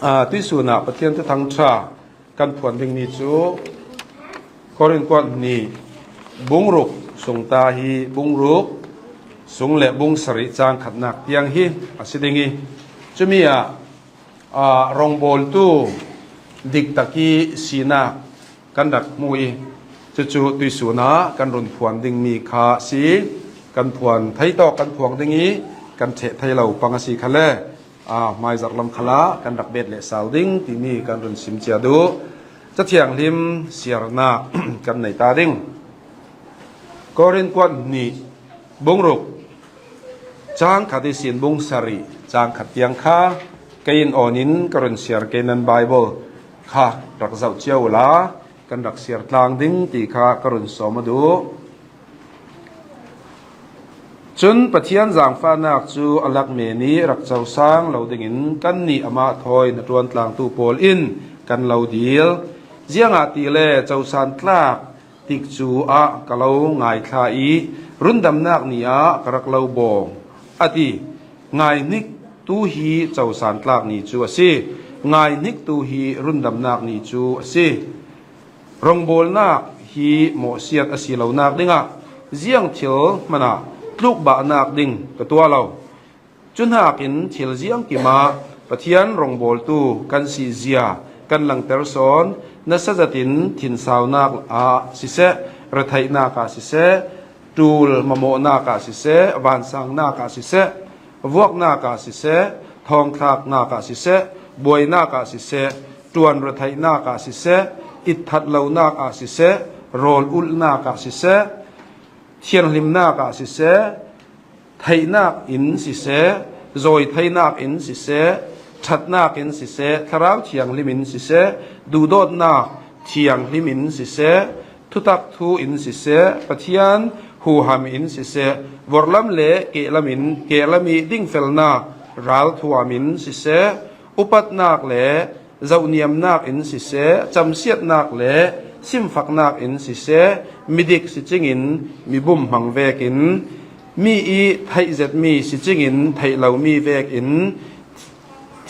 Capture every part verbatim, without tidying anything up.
Aa, tuisunah Pathian thuthang ṭha kan phuan dingmi cu Korin kuat hnih bung ruk sung ta hi, bung ruk sung le bung sarih cang khatnak tiang hi a si ding i, cumi ah, aa, rawngbawltu diktak i sinak kan rak hmu i, cucu tuisunah kan run phuan dingmi kha a si. Kan phuan thei tawk kan phuang ding i, kan ṭheh thei lo pang a si kha le, aa, hmaizarh lam khalah kan rak bet leh sau ding timi kan run sim cia duh. Cathianghlim siarnak kan nei ta ding. Korin kuat hnih bung ruk cang khat ihsin bung sarih cang khat tiang kha kei in awn in ka run siar, kei nan Baibal kha rak zoh cia uhla kan rak siar tlang ding ti kha ka run sawm a duh. Cun Pathian zaangfahnak cu a lak men i rak cosang lo dingin kannih amah thawi hnaṭuan tlangtu pawl in kan lo dil. Ziangahtile cosan tlak tikcu ah ka lo ngaithla i rundamnak ni ah ka rak lo bawm, a ti. Ngaihniktu hi cosan tlak ni cu a si. Ngaihniktu hi rundamnak ni cu a si. Rawngbawlnak hi mawhsiat a si lonak dingah ziang thil hmanah tlukbahnak ding ka tuah lo. Cuhnakin thil ziangkim ah Pathian rawngbawltu kan si zia kan langter sawn, nasa zetin thinsaunak ah siseh, retheihnak ah siseh, ṭul mamawhnak ah siseh, vansangnak ah siseh, vuaknak ah siseh, thawngthlaknak ah siseh, buainak ah siseh, ṭuan retheihnak ah siseh, itthat lonak ah siseh, rawl ulhnak ah siseh, thianhlimnak ah siseh, theihnak in siseh, zawi theinak in siseh, ṭhatnak in siseh, Thlarau Thianghlim in siseh, duhdawtnak thianghlim in siseh, thutak thu in siseh, Pathian huham in siseh, vorhlam le kehlam in, kehlam i dingfelnak ralthuam in siseh, upatnak le zohniamnak in siseh, camsiatnak le simfaknak in siseh, midik si cingin mibum hmang vekin, mi i theih zetmi si cingin theih lomi vekin,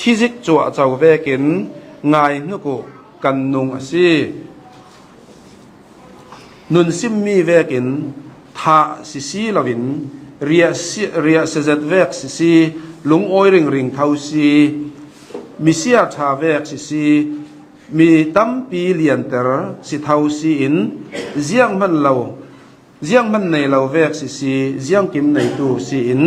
thizik cuahco vekin ngai hnuk uh kan nung a si. Nun simmi vekin thah sisi loin, riah si, riah si zet vek sisi, lungawi ringring tho si, misia ṭha vek sisi, mi tampi lianter si tho si in, zianghman lo, zianghman nei lo vek sisi, ziangkim neitu si in,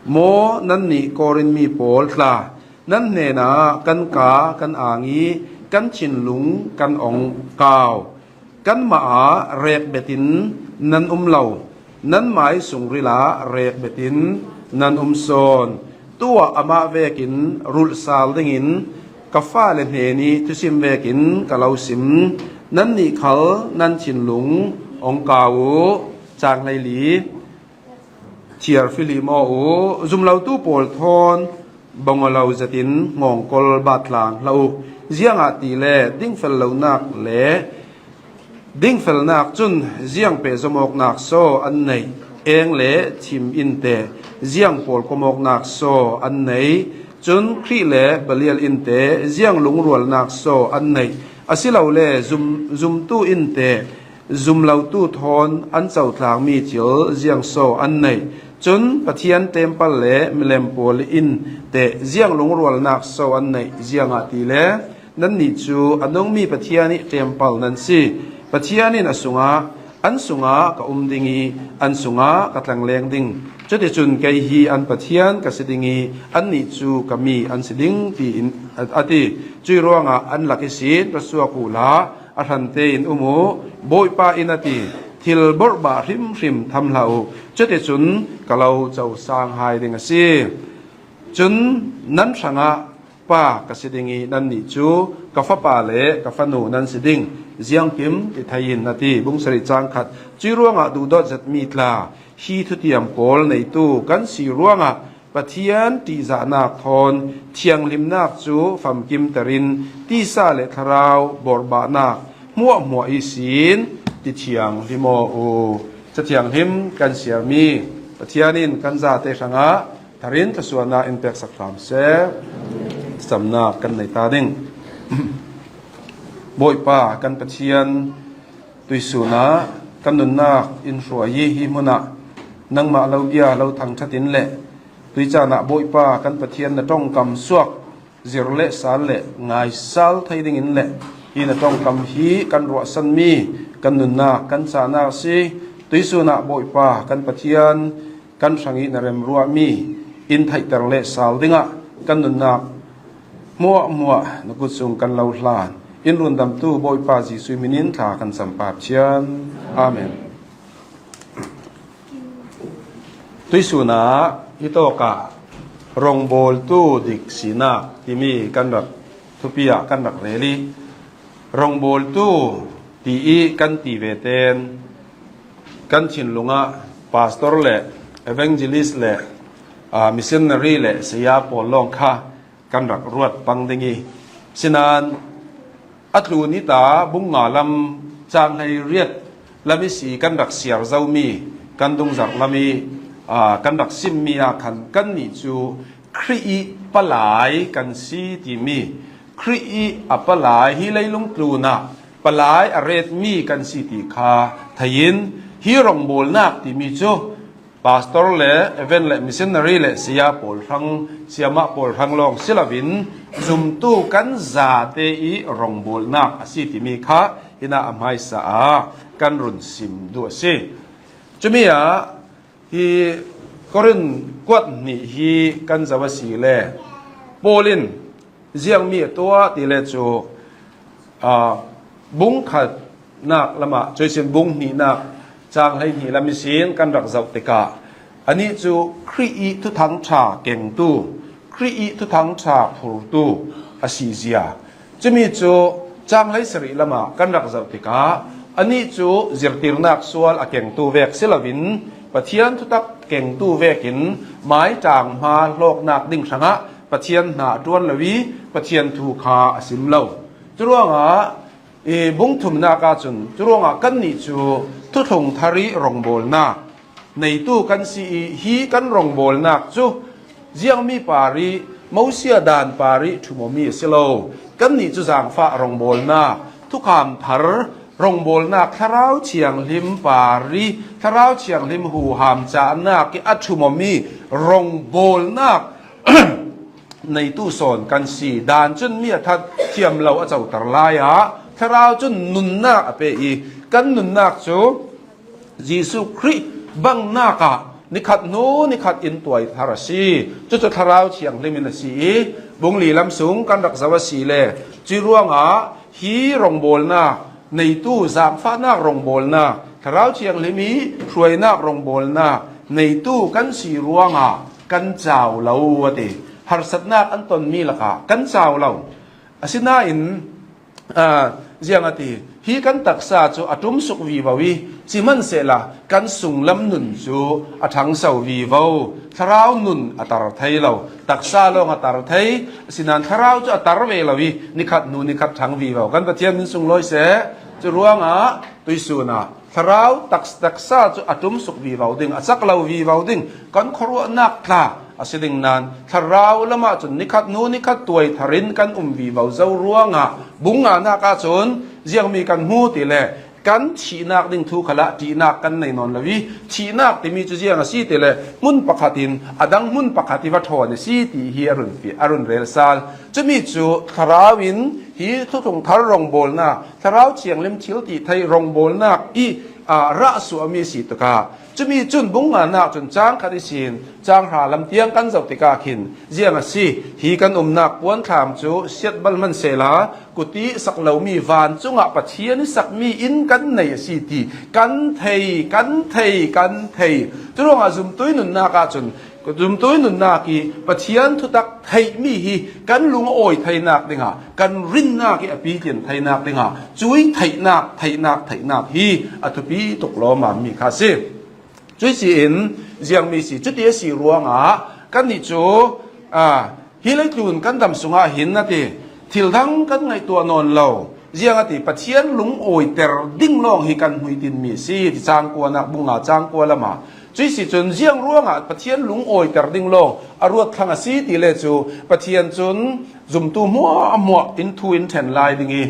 maw nannih Korin mi pawl tla, nan hnenah kan ka kan ang i kan thinlung kan ong kau. Kanmah ah rek betin nan um lo, nanmai sungril ah rek betin nan um sawn. Tu ah amah vekin rulh sal dingin ka fale hnen i thusim vekin ka lo sim. Nannih khal nan thinlung ong kau uh. Cang hleili. Thiar fili maw uh, zumlotu pawl thawn bawngawlo zetin ngawngkawl bat tlang hlah uh. Ziangahtile dingfel lonak le dingfelnak cun ziang pehzom awknak saw an neih, eng le thim in teh ziang pawlkom awknak saw an neih, cun Khrih le Belial in teh ziang lungrualnak saw an neih, asilole zum, zumtu in teh zumlotu thawn an cotlangmi thil ziang saw an neih? Cun Pathian temple le milem pawl in teh ziang lungrualnak saw an neih? Ziangahtile nannih cu a nungmi Pathian i temple nan si. Pathian in a sungah, an sungah ka um ding i an sungah ka tlangleng ding. Cuticun kei hi an Pathian ka si ding i annih cu ka mi an si ding, tiin a, a ti. Cuih ruangah an lak ihsin ra suak uhla, a hran tein um uh. Bawipa in a ti, thil borhbah hrimhrim tham hlah uh, cuticun ka lo cosang hai ding a si. Cun nan hrangah pa ka si ding i nannih cu ka fapa le ka fanu nan si ding, ziangkim ti thei in a ti. Bung sarih cang khat. Cuih ruangah duhdawt zetmi tla, hi thutiam pawl neitu kan si ruangah Pathian ṭihzahnak thawn thianghlimnak cu famkimter in tisa le thlarau borhbahnak hmuahhmuah ihsin ti thianghlim aw uh. Cathianghlim kan siarmi Pathian in kan zate hrangah thar in thluasuahnak in peksak hram seh. Samnak kan nei ta ding. Bawipa kan Pathian, tuisunah kan nunnak in hruai hi hmunah nangmah lo bia lo thangṭhat in le tuicanah Bawipa kan Pathian na ṭongkam suak zir le sal le ngaisal thei dingin le hi na ṭongkam hi kan ruahsanmi kan nunnak kan cahnak a si. Tuisunah Bawipa kan Pathian kan hrangih na remruahmi in theihter le sal dingah kan nunnak hmuahhmuah na kut sung kan lo hlan. In rundamtu Bawipa Jesuh hminin thla kan cam, Pa Pathian. Amen. Tuisunah hitawkah rongbawltu dik sinak timi kan rak thupi ah kan rak rel i, rongbawltu ti i kan ti ve ten kan thinlungah pastor le evangelist le, aa, missionary le saya pawl lawng kha kan rak ruat pang ding i, sinan a tlun i ta bung nga lam cang hlei riat lam i si kan rak siar zomi kan dungzarh lam i, aa, kan rak simmi ah khan kannih cu Khrih i palai kan si timi, Khrih i a palai hi leilung tlunah palai a retmi kan si ti kha thei in, hi rongbawlnak timi cu pastor le event le missionary le saya pawl hrang, siamah pawl hrang lawng si loin zumtu kan zate i rongbawlnak a si timi kha hinah a hmaisa ah kan run sim duh a si. Cumi ah hi Korin kuat hnih hi kan zoh a si le Paul in ziangmi a tuah ti le cu, aa, bung khatnak lamah cuihsin bung hnihnak cang hlei hnih lam ihsin kan rak zoh tikah anih cu Khrih i thuthang ṭha kengtu, Khrih i thuthang ṭha phurtu a si zia. Cumi cu cang hlei sarih lamah kan rak zoh tikah anih cu zirtirnak sual a kengtu vek si loin Pathian thutak kengtu vekin maiṭang hma hlawknak ding hrangah Pathian hna a ṭuan lo i Pathian thu kha a sim lo. Curuangah i bung thumnak ahcun curuangah kannih cu thuthlung thar i rongbawlnak neitu kan si i, hi kan rongbawlnak cu ziangmi par i, Mosia dan par i ṭhumawmi a si lo. Kannih cu zaangfah rongbawlnak, thukham thar rongbawlnak, Thlarau Thianghlim par i, Thlarau Thianghlim huham cahnak i a ṭhumawmi rongbawlnak neitu sawn kan si. Dan cun mi a that thiam lo a coter lai ah Thlarau cun nunnak a pe i, kan nunnak cu Jesuh Khrih bangnak ah nikhat hnu nikhat in tuai thar a si. Cucu Thlarau Thianghlim in a si i, bung li lam sung kan rak zoh a si le, cuih ruangah hi rongbawlnak neitu, zaangfahnak rongbawlnak, Thlarau Thianghlim i hruainak rongbawlnak neitu kan si ruangah kan cau lo a ti. Harsatnak an tonmi lakah kan cau lo. Asinain, aa, ziang a ti, hi kan taksa cu a ṭumsuk vivo i, sihmanhsehla kan sunglam nun cu a ṭhangso vivo. Thlarau nun a tar thei lo, taksa lawng a tar thei, asinain Thlarau cu a tar ve lo i, nikhat hnu nikhat ṭhang vivo. Kan Pathian min sunglawi seh. Curuangah tuihsun ah Thlarau tak-, taksa cu a ṭumsuk vivo ding, a cak lo vivo ding, kan khuaruahnak tla a si ding nain Thlarau lamah cun nikhat hnu nikhat tuai thar in kan um vivo zo ruangah bung nganak ahcun ziangmi kan hmu ti le kan thihnak ding thu khalah ṭihnak kan nei nawn lo i, thihnak timi cu ziang a si ti le hmun pakhat in a dang hmun pakhat i va ṭhawn a si ti hi a run fi-, a run rel sal. Cumi cu Thlarau in hi thuthlung thar rongbawlnak, Thlarau Thianghlim thil ti thei rongbawlnak i, aa, rah suahmi a si tikah, cumi cun bung nganak cun cang khat ihsin cang hra lam tiang kan zoh tikah khin ziang a si? Hi kan umnak puanthlam cu siat bal hmansehla, kuti sak lomi vancung ah Pathian i sakmi inn kan nei a si ti kan thei, kan thei, kan thei. Curuangah zumtu i nunnak ahcun zumtu i nunnak i Pathian thutak theihmi hi kan lung a awi theinak dingah, kan rinnak i a pitlin theinak dingah cui theihnak, theihnak, theihnak hi a thupi tuk lawmmam mi kha a si. Cuih si in ziangmi si, cuti a si ruangah kannih cu, aa, hi leitlun kan dam sungah hin a ti, thil dang kan ngaihtuah nawn lo. Ziang a ti, Pathian lungawiter ding lawng hi kan hmuitinmi a si, ti cangkuanak bung nga cangkua lamah Cuih si cun ziang ruangah Pathian lungawiter ding lawng a ruat thlang a si ti le cu Pathian cun zumtu hmuahhmuah in thu in ṭhen lai ding i,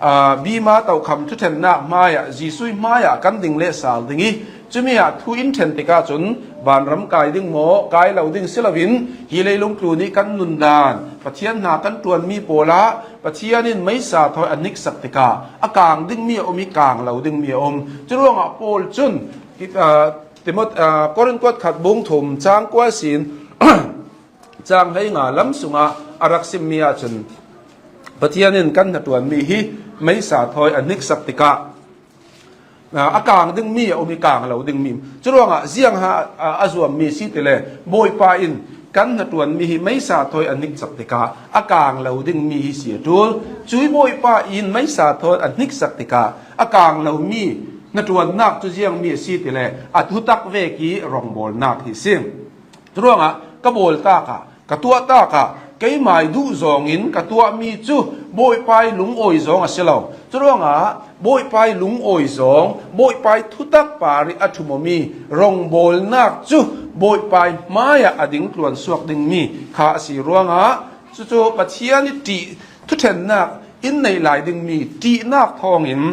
aa, bima tokham thuṭhennak hmaiah Jesuh hmaiah kan ding le sal ding i, cumi ah thu in ṭhen tikah cun vanram kai ding maw, kai lo ding si loin hi leilung tlun i kan nundan, Pathian hna kan ṭuanmi pawl ah Pathian in meisa thawi a hniksak tikah a kang dingmi a um i kang lo dingmi a um. Curuangah Paul cun, aa, Timot-, aa, Korin kuat khat bung thum cang kua sin cang hlei nga lam sungah a rak simmi ahcun Pathian in kan hnaṭuanmi hi meisa thawi a hniksak tikah, aa, a kang dingmi a um i kang lo dingmi. Curuangah ziang ha, aa, a zuammi si ti le Bawipa in kan hnaṭuanmi hi meisa thawi a hniksak tikah a kang lo dingmi hi si a ṭul. Cui Bawipa in meisa thawi a hniksak tikah a kang lomi hnaṭuannak cu ziangmi a si ti le a thutak vek i rawngbawlnak hi a si. Curuangah ka bawl takah, ka tuah takah, keimai duh zawngin ka tuahmi cu Bawipa i lungawi zawng a si lo. Curuangah Bawipa i lungawi zawng, Bawipa i thutak par i a ṭhumawmi rawngbawlnak cu Bawipa i hmaiah a ding tluan suak dingmi kha a si ruangah, cucu Pathian i ṭih thuṭhennak in neih lai dingmi ṭihnak thawngin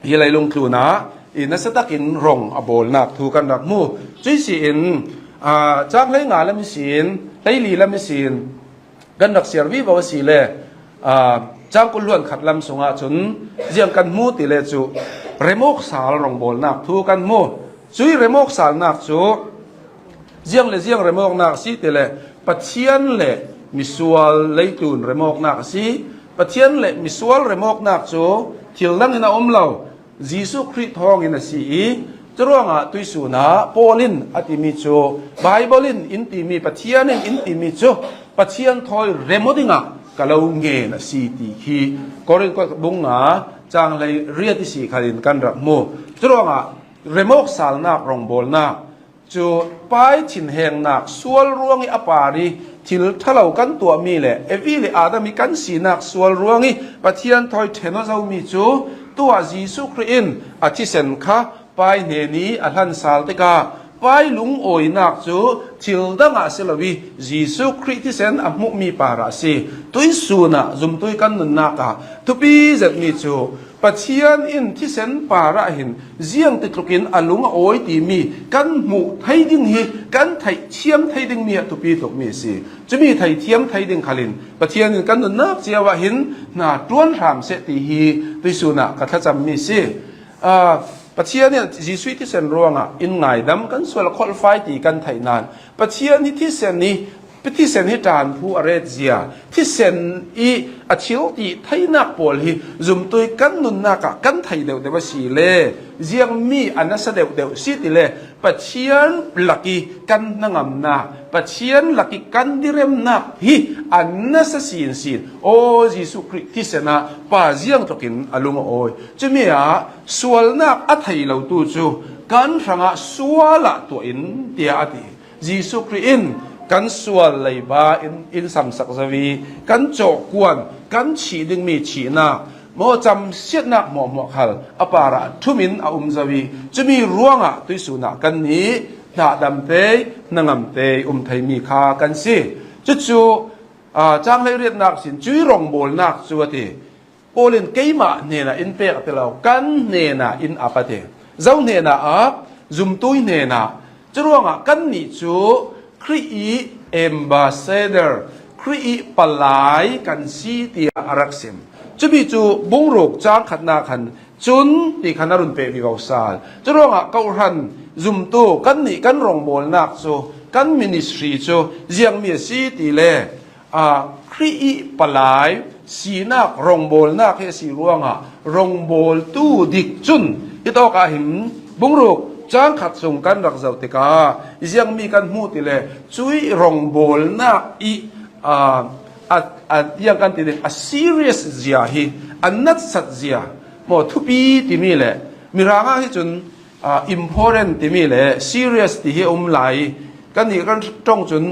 hi leilung tlunah i nasa takin rong a bawlnak thu kan rak hmu. Cuih si in, aa, cang hlei nga lam ihsin, hlei li lam ihsin kan rak siar vivo a si le, aa, cang kul hluan khat lam sungah cun ziang kan hmu ti le cu remawk sal rawngbawlnak thu kan hmu. Cui remawk salnak cu ziang le ziang remawknak a si ti le Pathian le misual leitlun remawknak a si. Pathian le misual remawknak cu thil dang in a um lo, Jesuh Khrih thawngin a si i, curuangah tuihsun ah Paul in a timi cu, Baibal in in timi, Pathian in in timi cu Pathian thawi rem aw dingah ka lo ngen a si ti khi Korin kuat bung nga cang hlei riat i si khalin kan rak hmu. Curuangah remawk salnak rawngbawlnak cu pai thinhengnak sual ruang i a par i thil ṭhalo kan tuahmi le Evi le Adam i kan sinak sual ruang i Pathian thawi ṭhen aw zomi cu tuah Jesuh Khrih in a thisen kha pai hnen i a hlan sal tikah pai lungawinak cu thil dangah a si lo i Jesuh Khrih thisen a hmuhmi parah a si. Tuihsun ah zumtu i kan nunnak ah thupi zetmi cu Pathian in thisen parah hin ziangtitlukin a lung a awi timi kan hmuh thei ding hi kan theihthiam thei dingmi ah thupi tukmi a si. Cumi theihthiam thei ding khalin Pathian in kan nunnak cio ah hin hna ṭuan hram seh ti hi tuihsun ah ka thlacammi a si. Aa, Pathian in Jesuh thisen ruangah in ngaidam kan sual a kholhfai ti kan theih nain Pathian hi thisen i thisen hi ṭanphu a retzia, thisen i a thil ti theinak pawl hi zumtu i kan nunnak ah kan thei deuhdeuh a si le ziangmi a nasa deuhdeuh si ti le Pathian lak i kan hnangamnak, Pathian lak i kan diremnak hi a nasa sinsin. Aw, Jesuh Khrih thisen ah pa ziangtlukin a lung a awi. Cumi ah sualnak a thei lotu cu kan hrangah sual ah tuah in tiah a ti. Jesuh Khrih in kan sual leiba in, in samsak zo i kan cawhkuan, kan thih dingmi thihnak, maw camsiatnak hmuahhmuah khal a parah ṭhum in a um zo i cumi ruangah tuihsun ah kannih hnahdam te, hnangam te um theimi kha kan si. Cucu, aa, cang hlei riatnak sin cui rawngbawlnak cu a ti. Paul in keimah hnenah in pek a ti lo, kan hnenah in ap a ti. Zo hnenah ap, zumtu i hnenah. Curuangah kannih cu Khrih i ambassador, Khrih i palai kan si tiah a rak sim. Cumi cu bungruk cang khatnak khan cun ti khan a run peh vivo sal. Curuangah kawhhran zumtu kannih kan rawngbawlnak cu, kan ministry cu ziangmi a si ti le, aa, Khrih i palai sinak rawngbawlnak hi a si ruangah rawngbawltu dik cun i tawk ah hin bungruk cang khat sung kan rak zoh tikah ziangmi kan hmuh ti le cui rawngbawlnak i, aa, a, a, ziang kan ti ding a serious zia hi a natsat zia maw thupi timi le Mirang ah hi cun aa, important timi le serious ti hi a um lai i, kannih kan ṭong cun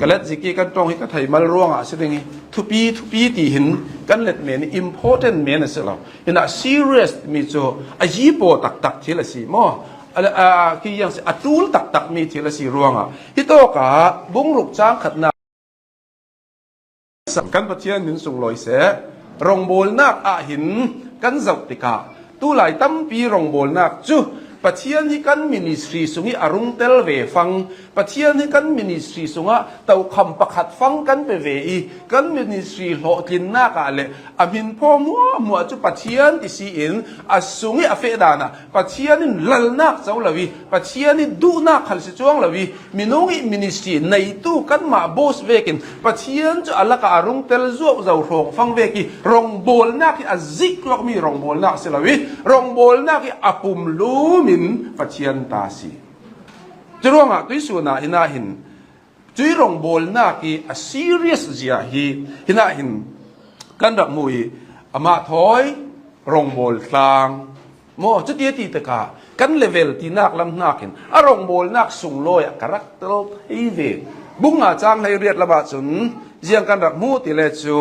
ka let zik i kan ṭong hi ka theimal ruangah a si ding i, thupi, thupi ti hin kan let men i important men a si lo. Hinah serious timi cu a yipaw taktak thil a si maw? a, a, khi yang si, a tul taktak mi thil a si ruangah, hi tawkah bung ruk chang khatna, kan Pathian min sunglawi seh, rongbawlnak ah hin kan zoh tikah, tulai tampi rongbawlnak cu Pathian hi kan ministry sung hi a rung tel ve fang, Pathian hi kan ministry sungah tokham pakhat fang kan pe ve i, kan ministry hlawhtlinnak ah le a hminphaw hmuahhmuah cu Pathian ti si in a sung i a feh dan ah Pathian in lalnak co lo i, Pathian i duhnak khal si cuang lo i, minung i ministry neitu kanmah boss vekin Pathian cu a lakah a rung tel zuauhzo hrawngfang vek i, rongbawlnak hi a zikluakmi rongbawlnak si lo i, rongbawlnak hi a pumlum in Pathian ta si. Curuangah tuisun ah hinah hin, cui rongbawlnak hi a serious zia hi hinah hin kan rak mu i, amah thawi rongbawl tlang maw, cuti a ti tikah kan level tinak lam hnakin a rongbawlnak sunglawi ah ka rak tel thei ve. Bung nga chang hleiriat lamah cun ziang kan rak mu ti le cu,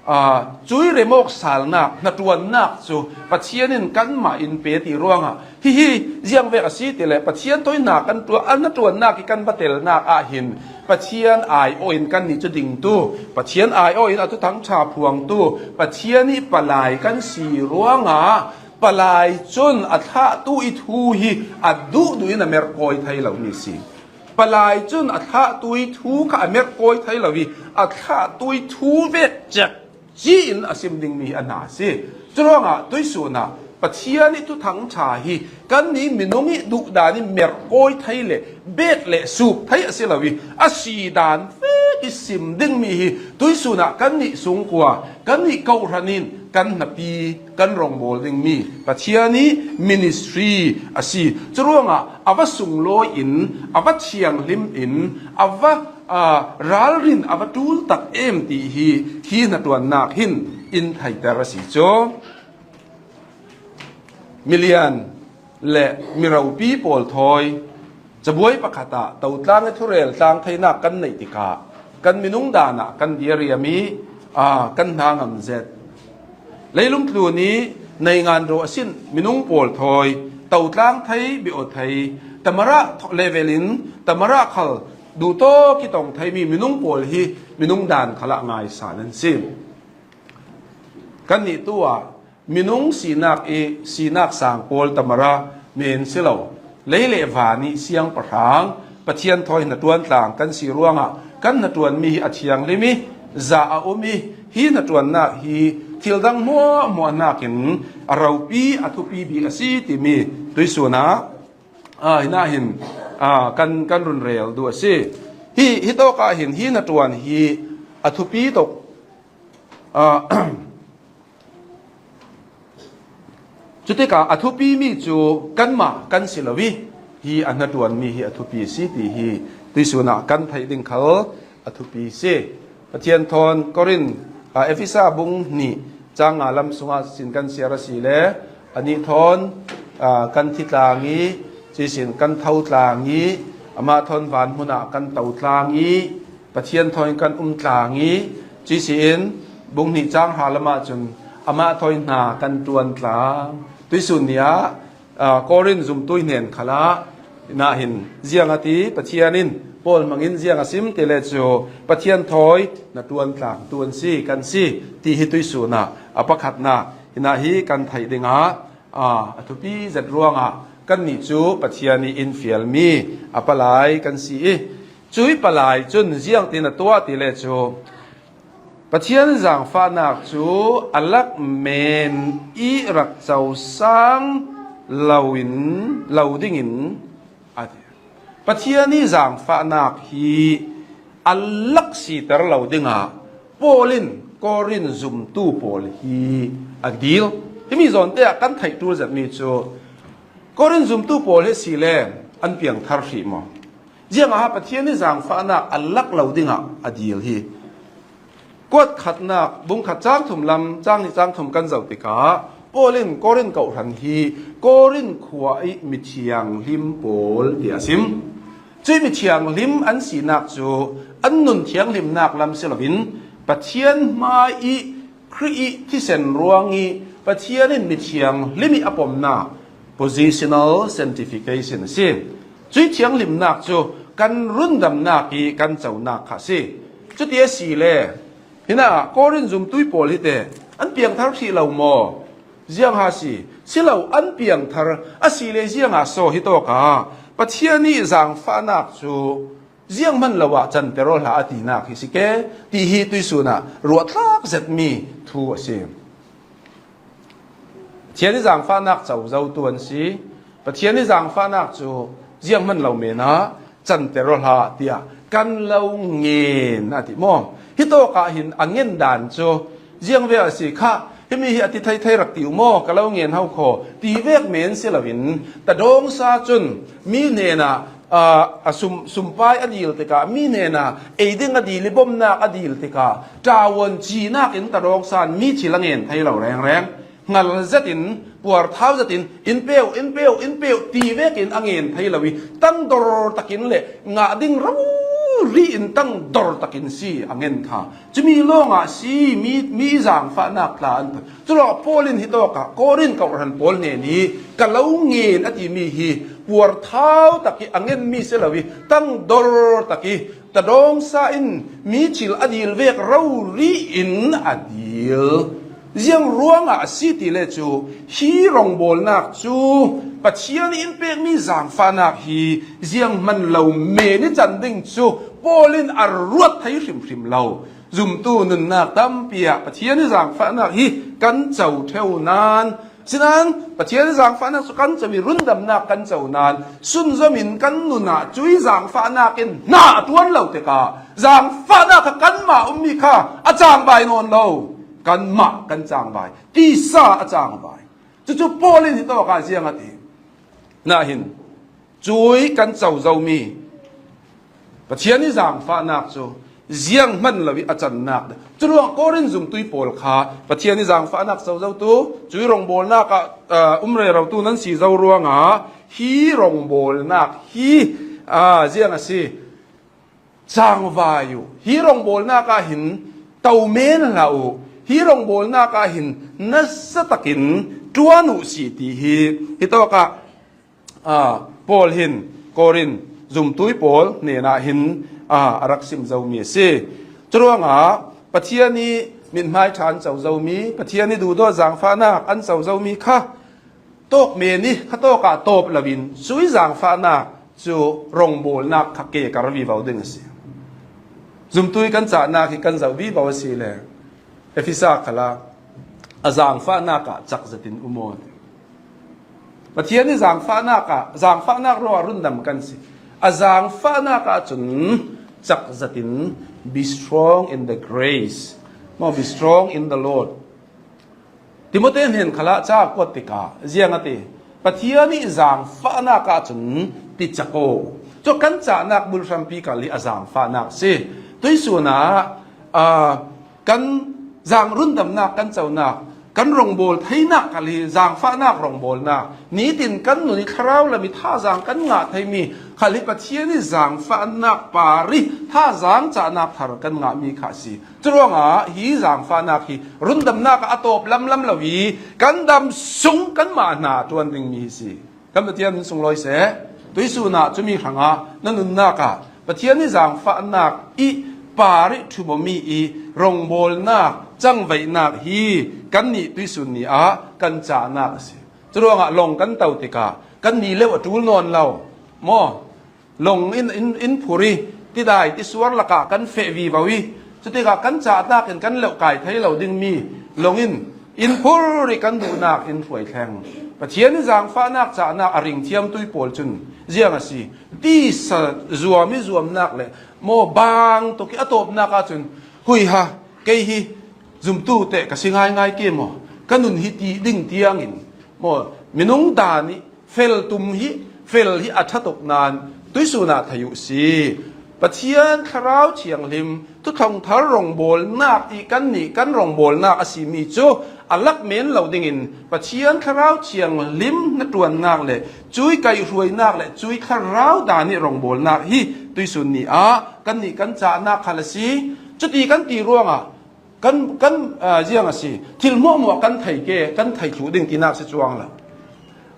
aa, cui remawk salnak, hnaṭuannak cu Pathian in kanmah in pe ti ruangah, hihi ziangvek a si ti le Pathian thawi hna kan ṭuan, a hnaṭuannak hi kan va telnak ah hin Pathian aiawh in kannih cu dingtu, Pathian aiawh in a thuthang ṭha phuangtu, Pathian i palai kan si ruangah, palai cun a thlahtu i thu hi a duhduh in a merkawi thei lomi si. Palai cun a thlahtu i thu kha a merkawi thei lo i, a thlahtu i thu vek cek ci in a sim dingmi hi a hna a si. Curuangah tuisun ah Pathian i thuthang ṭha hi kannih minung i duhdan i merkawi thei le bet le suk thei a si lo i, a si dan vek i sim dingmi hi tuisun ah kannih sungkua, kannih kohhran in kan hnapi, kan rongbawl dingmi Pathian i ministry a si. Curuangah a va sunglawi in, a va thianghlim in, a va, aa, ralrin a va ṭul tak em ti hi, hi hnaṭuannak hin in theiter a si cu. Milian le miropi pawl thawi cabuai pakhat ah totlang i thurel tlang theinak kan neih tikah kan minung dan ah kan diariam i, aa, kan hna ngam zet. Leilung tlun i neingan ro a sin minung pawl thawi totlang thei, biaw thei, tamara level in tamara khal duhtawk i tong theimi minung pawl hi minung dan khalah ngaisa nan si. Kannih tu ah minung sinak i sinak sang pawl tamara men si lo, lei le van i siangpahrang Pathian thawi hnaṭuan tlang kan si ruangah kan hnaṭuanmi hi a thianghlim i za a um i, hi hnaṭuannak hi thil dang hmuahhmuah hnakin a ropi a thupi bik a si timi tuisun ah, aa, hinah hin, aa, kan, kan run rel duh a si. Hi, hi tawkah hin hi hnaṭuan hi a thupi tuk, aa, cutikah a thupimi cu kanmah kan si lo i, hi a hnaṭuanmi hi a thupi a si ti hi tuisun ah kan theih ding khal a thupi a si. Pathian thawn Korin, aa, Efesa bung hnih cang nga lam sungah sin kan siar a si le, anih thawn, aa, kan thi tlang i, cuisin kan tho tlang i, amah thawn van hmun ah kan to tlang i, Pathian thawn kan um tlang i, cuisin bung hnih cang hra lamah cun amah thawn hna kan ṭuan tlang. Tuisun ni ah, aa, Korin zumtu hnen khalah, hinah hin ziang a ti, Pathian in Paul hmangin ziang a sim ti le cu Pathian thawi hnaṭuan tlangtu an si, kan si, ti hi tuisun ah a pakhatnak hinah hi kan theih dingah, aa, a thupi zet ruangah kannih cu Pathian i in fialmi a palai kan si i, cui palai cun ziangtin a tuah ti le cu, Pathian zaangfahnak cu a lak men i rak cosang lo in, lo dingin a ti. Pathian i zaangfahnak hi a lak siter lo dingah Paul in Korin zumtu pawl hi a dil. Himi zawnte ah kan theih ṭul zetmi cu Korin zumtu pawl hi si le an piangthar hrih maw? Ziangah Pathian i zaangfahnak a lak lo dingah a dil hi. Kuat khatnak, bung khat cang thum lam, cang nih cang thum kan zoh tikah, Paul in Korin kohhran hi Korin khua i mithianghlim pawl tiah a sim. Cui mithianghlim an sinak cu an nun thianghlimnak lam si loin Pathian hmai i Khrih i thisen ruang i Pathian in mithianghlim i a pomnak Positional sanctification a si. Cui thianghlimnak cu kan rundamnak i kan conak kha a si. Cuti a si le, hinah Korin zumtui pawl hi te an piangthar hrih lo maw? Ziang ha si, si lo, an piangthar a si le, ziang ha saw hi tawk a Pathian i zangfahnak cu zianghman lo ah canter aw hlah a tinak hi si ke, ti hi tuisun ah ruahthlak zetmi thu a si. Pathian i zangfahnak co zotu an si. Pathian i zangfahnak cu zianghman lo men ah canter aw hlah, tiah kan lo ngen a ti maw? Hi tawk ah hin a ngen dan cu ziang ve a si kha, himi hi a ti thei thei rak ti u maw, ka lo ngen ho khaw, ti vek men si loin, ta dawngsa cun mi hnenah, aa, a sum, sumpai a dil tikah, mi hnenah ei ding a dil i bomnak a dil tikah, ṭawn cinak in ta dawngsa in mi thil a ngen thei lo rengreng. Hngal zetin, puarthau zetin, in peuh, in peuh, in peuh, ti vekin a ngen thei lo i, tangdor takin le ngah ding rori in tangdor takin si a ngen kha. Cumi lawngah si, mi, mi zangfahnak tla an tuah. Curuangah Paul in hi tawkah Korin kawhhran pawl hnen i ka lo ngen a timi hi puarthau tak i a ngenmi si lo i, tangdor tak i, ta dawngsa in mi thil a dil vek rori in a dil. Ziang ruangah a si ti le cu, hi rawngbawlnak cu Pathian in pekmi zangfahnak hi zianghman lo men i can ding cu Paul in a ruat thei hrimhrim lo. Zumtu nunnak tampi ah Pathian i zangfahnak hi kan co ṭheu nan, sinain Pathian i zangfahnak cu kan co i rundamnak kan co nan, sunzom in kan nun ah cui zangfahnak in hna a ṭuan lo tikah, zangfahnak kha kanmah ummi kha a cangvai nawn lo. Kanmah kan cangvai, tisa a cangvai. Cucu Paul in hi tawk ah ziang a ti? Nahin, cui kan co zomi Pathian i zangfahnak cu zianghman lo i a cannak. Curuang Korin zumtui pawl kha Pathian i zangfahnak co zotu, cui rawngbawlnak ah, aa, um rerotu nan si zo ruangah hi rawngbawlnak hi, aa, ziang a si? Cangvai uh. Hi rawngbawlnak ah hin to men hlah uh. Hi rawngbawlnak ah hin nasa takin ṭuan uh si ti hi, hi tawkah, aa, Paul hin Korin zumtui pawl hnenah hin, aa, a rak sim zomi a si. Curuangah Pathian i mithmai ṭha an co zomi, Pathian i duhdawt zangfahnak an co zomi kha tawk men i kha tawkah tawp loin cui zangfahnak cu rawngbawlnak kha kekar vivo ding a si. Zumtui kan cahnak hi kan zoh vivo a si le, Efesa khalah a zangfahnak ah cak zetin um aw. Pathian i zangfahnak ah, zangfahnak ruangah rundam kan si. A zangfahnak ah cun cak zetin, "Be strong in the grace." Maw, "Be strong in the Lord." Timote hnen khalah ca kuat tikah ziang a ti? Pathian i zangfahnak ah cun ti cak aw. Cu kan cahnak bulhrampi kal hi a zangfahnak si. Tuisun ah, aa, kan zang rundamnak kan conak, kan rawngbawl theinak kal hi zangfahnak rawngbawlnak. Nitin kan nun i thlarau lam i thazaang kan ngah theimi kal hi Pathian i zangfahnak par i thazaang cahnak thar kan ngahmi kha a si. Curuangah hi zangfahnak hi rundamnak ah a tawp lamlam lo i kan dam sung kanmah hna a ṭuan dingmi hi si. Kan Pathian in sunglawi seh. Tuisun ah cumi hrangah na nunnak ah Pathian i zangfahnak i par i ṭhumawmi i rawngbawlnak, cangvaihnak hi kannih tuisun ni ah kan cahnak a si. Curuangah lawng kan to tikah kan ni leuh a ṭul nawn lo maw? Lawng in, in, in phur i tidai tisuar lakah kan feh vivo i, cutikah kan cahnak in kan leuhkai thei lo dingmi lawng in in phur i kan duhnak in hruai thleng. Pathian i zangfahnak cahnak a ring thiamtui pawl cun ziang a si? Tisa zuam i zuamnak le maw bang tuk i a tawpnak ahcun, "Hui ha, kei hi zumtu teh ka si ngaingai ke maw? Ka nun hi ti ding," tiangin maw, minung dan i fel tum hi, fel hi a ṭha tuk nan tuisun ah thei uh si. Pathian Thlarau Thianghlim, Thuthang Thar rawngbawlnak i kannih kan rawngbawlnak a simi cu a lak men lo dingin Pathian Thlarau Thianghlim hnaṭuannak le cui kaihhruainak le cui thlarau dan i rawngbawlnak hi tuisun ni ah kannih kan cahnak khal a si. Cuti kan ti ruangah kan, kan, aa, ziang a si? Thil hmuahhmuah kan thei ke, kan thei thluh ding tinak si cuang lo.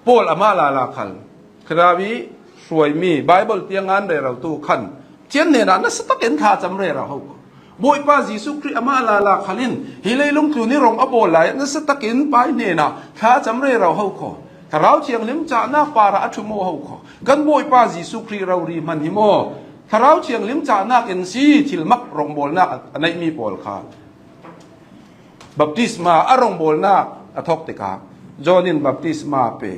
Paul amah lala khal, Thlarau i hruaimi Bible tiang ngan rero tu khan Pathian hnenah nasa takin thlacam rero ho kho. Bawipa Jesuh Khrih amah lala khalin hi leilung tlun i rong a bawl lai nasa takin Pai hnenah thlacam rero ho kho. Thlarau Thianghlim cahnak parah a ṭhum ho kho. Kan Bawipa Jesuh Khrih rori hman hi maw? Thlarau Thianghlim cahnak in si thilmak rongbawlnak a neihmi pawl kha baptisma a rongbawlnak a thawk tikah John in baptisma pe,